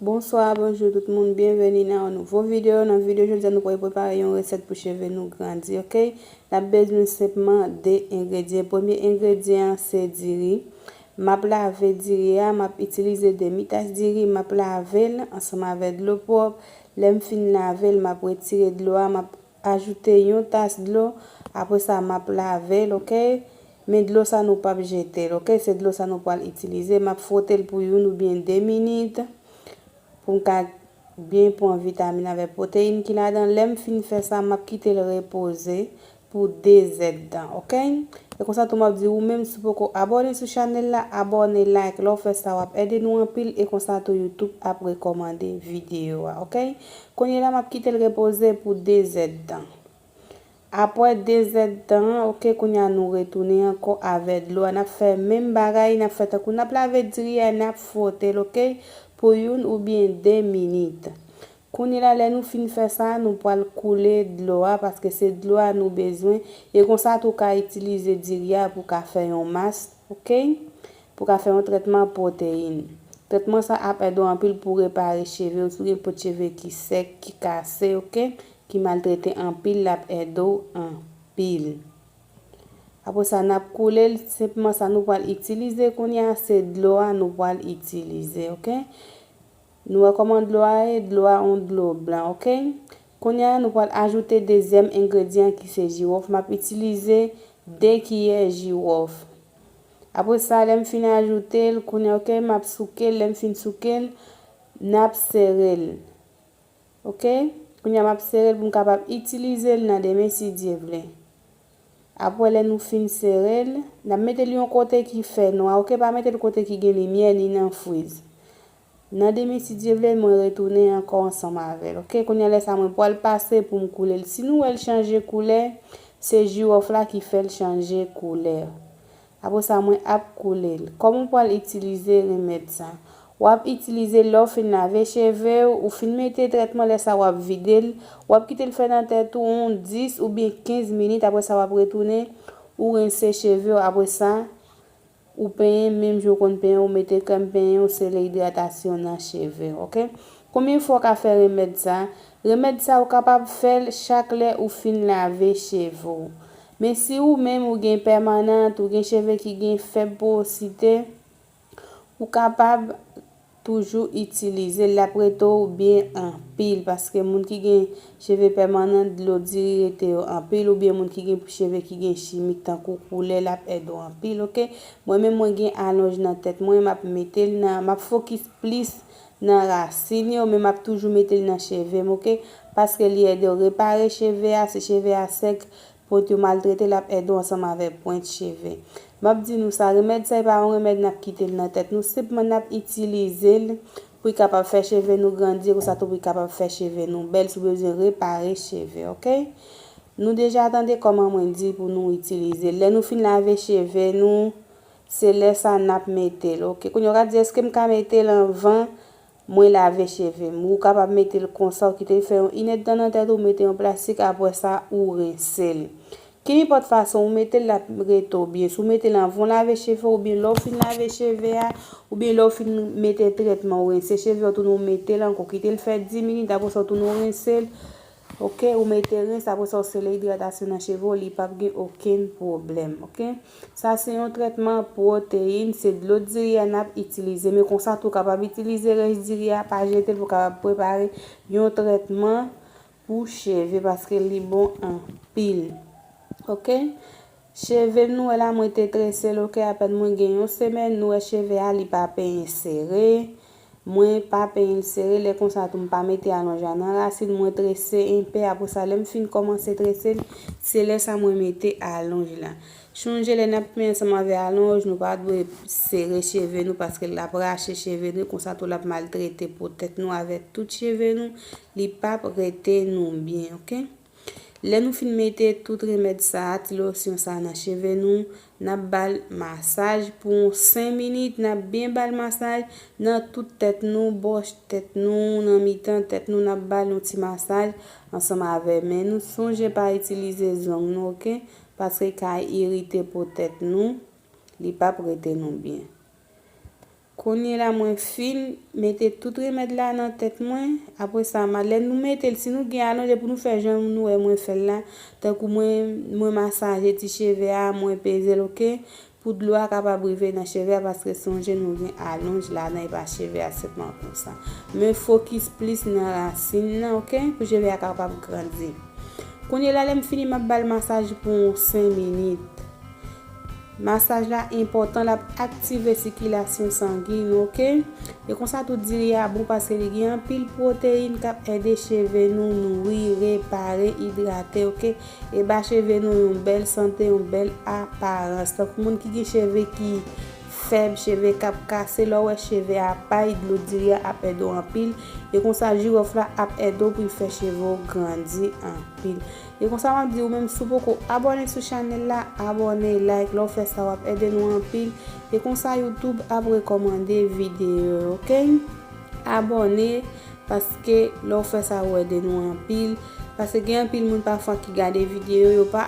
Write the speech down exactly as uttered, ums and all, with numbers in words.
Bonswa, bonjou tout moun, byenveni nan yon nouvo videyo. Nan videyo jodi a, nou pral prepare yon resèt pou cheve nou grandi, oke? N ap bezwen senpman de engredyan. Premye engredyan an se diri. M ap lave diri a, m ap itilize demi tas diri, m ap lave l ansanm avè dlo pwòp. Lè m fin lave l, m ap retire dlo a, m ap ajoute yon tas dlo. Apre sa, m ap lave l, oke? Men dlo sa nou p ap jete l, oke? Se dlo sa nou pral itilize. M ap fwote l pou youn oubyen de minit pou m ka byen pran vitamin avèk pwoteyin ki ladan. Lè m fin fè sa, m ap kite l repoze pou de zèdtan, oke? E konsa tou m ap di ou menm, si w poko abòne sou chanèl la, abòne, like. Lè w fè sa, w ap ede nou anpil e konsa tou YouTube ap rekòmande videyo a, oke? Kounye la, m ap kite l repoze pou de zèdtan. Apre de zèdtan, oke, kounye a nou retounen ankò avè dlo a. N ap fè menm bagay, n ap fè tankou n ap lave diri a, n ap fwote l, oke, pou youn oubyen de minit. Kounye la, lè nou fin fè sa, nou pral koule dlo a, paske se dlo a nou bezwen. E konsa tou ka itilize diri a pou ka fè yon mas, oke? Pou ka fè yon trètman pwoteyin. Trètman sa ap ede w anpil pou repare cheve w. Si w gen po cheve ki sèk, ki kase, oke? Ki maltrete anpil, l ap ede w anpil. Apre sa, n ap koule l. Senpman sa nou pral itilize kounye a, se dlo a nou pral itilize, oke? Nou wè kòman dlo a ye? Dlo a yon dlo blan, oke? Kounye a, nou pral ajoute dezyèm engredyan ki se jiwòf. M ap itilize de kiyè jiwòf. Apre sa, lè m fin ajoute l, kounye a, oke, m ap souke l. Lè m fin souke l, n ap sere l. Oke? Kounye a, m ap sere l pou m kapab itilize l nan demen si Dye vle. Apre, lè nou fin sere l, n ap mete l yon kote ki fè nwa, oke? Pa mete l kote ki gen limyè ni nan friz. Nan demen, si Dye vle, mwen retounen ankò ansanm avè l, oke? Kounye a, lè sa, mwen pral pase pou m koule l. Si nou wè l chanje koulè, se jiwòf la ki fè l chanje koulè. Apre sa, mwen ap koule l. Kòman w pral itilize remèd sa? W ap itilize l lè w fin lave cheve w, ou fin mete trètman, lè sa w ap vide l, w ap kite l fè nan tèt ou yon dis oubyen kenz minit, apre sa w ap retounen, ou rense cheve w, apre sa, ou penyen menm jan w konn penyen, ou mete krèm penyen, ou sele idratasyon nan cheve w, oke? Konbyen fwa w ka fè remèd sa? Remèd sa, ou kapab fè l chak lè ou fin lave cheve w. Men si ou menm ou gen pèmanant, ou gen cheve ki gen fèb porosite, ou kapab toujou itilize l, l ap rete w byen anpil, paske moun ki gen cheve pèmanant, dlo diri rete yo anpil, oubyen moun ki gen cheve ki gen chimik tankou koulè, l ap ede w anpil, oke? Mwen menm, mwen gen alonj nan tèt mwen, m ap mete l nan, m ap fokis plis nan rasin yo, men m ap toujou mete l nan cheve m, oke? Paske li ede w repare cheve a, si cheve a sèk, pwent yo maltrete, l ap ede w ansanm avèk pwent cheve. M ap di nou sa, remèd sa, e pa yon remèd n ap kite l nan tèt nou, senpman n ap itilize l pou l kapab fè cheve nou grandi, konsa tou pou l kapab fè cheve nou bèl, si w bezwen repare cheve, oke? Nou deja tande kòman mwen di pou nou itilize l. Lè nou fin lave cheve nou, se lè sa n ap mete l, oke? Kounye a, w ka di, èske m ka mete l anvan mwen lave cheve m? Ou kapab mete l konsa, ou kite l fè yon inèdtan nan tèt ou, mete yon plastik, apre sa, ou rense l. Kenenpòt fason ou mete l, l ap rete w byen. Si w mete l anvan w lave cheve w, oubyen lè w fin lave cheve a, oubyen lè w fin mete trètman, ou rense cheve w, tounen w mete l ankò, kite l fè dis minit, apre sa, w tounen w rense l. Oke, ou mete rens, apre sa, w sele idratasyon nan cheve w, li p ap gen okenn pwoblèm, oke? Sa se yon trètman pwoteyin, se dlo diri a n ap itilize, men konsa tou w kapab itilize rès diri a, pa jete l, pou w kapab prepare yon trètman pou cheve, paske li bon anpil. Oke? Cheve m, nou wè la, mwen te trese l, oke, apèn mwen gen yon semèn, nou wè cheve a, li pa penyen sere. Mwen pa penyen l sere, lè konsa tou m pa mete alonj la nan rasin, mwen trese enpe, apre sa, lè m fin kòmanse trese l, se lè sa mwen mete alonj la. Chonje lè n ap penyen ansanm avè alonj, nou pa dwe sere cheve nou, paske l ap rache cheve nou, konsa tou l ap maltrete po tèt nou avè tout cheve nou, li p ap rete nou byen, oke? Lè nou fin mete tout remèd sa a, ti losyon sa a nan cheve nou, n ap ba l masaj pou yon senk minit, n ap byen ba l masaj nan tout tèt nou, bòch tèt nou, nan mitan tèt nou, n ap ba l yon ti masaj ansanm avè men nou. Sonje pa itilize zong nou, oke? Paske l ka irite po tèt nou, li p ap rete nou byen. Kounye la mwen fin mete tout remèd la nan tèt mwen. Apre sa, ma- lè nou mete l, si nou gen alonje pou nou fè jan nou wè mwen fè l la, tankou mwen, mwen masaje ti cheve a, mwen peze l, oke? Pou dlo a kapab rive nan cheve a, paske sonje nou gen alonj ladan, e pa cheve a senpman konsa. Men fokis plis nan rasin nan, oke? Pou cheve a kapab grandi. Kounye la, lè m fini, m ap ba l masaj pou yon senk minit. Masaj la enpòtan, l ap aktive sikilasyon sangi nou, oke? E konsa tou diri a bon paske li gen anpil pwoteyin k ap ede cheve nou nouri, repare, idrate, oke? E ba cheve nou yon bèl sante, yon bèl aparans. Tankou moun ki gen cheve ki fèb, cheve k ap kase, lè w wè cheve a pay, dlo diri a ap ede w anpil. E konsa, jiwòf la ap ede w pou l fè cheve w grandi anpil. E konsa, m ap di ou menm, si w poko abòne sou chanèl la, abòne, like, lè w fè sa, w ap ede nou anpil. E konsa, YouTube ap rekòmande videyo yo, oke? Abòne, paske lè w fè sa, w ede nou anpil. Paske gen anpil moun pafwa ki gade videyo, yo pa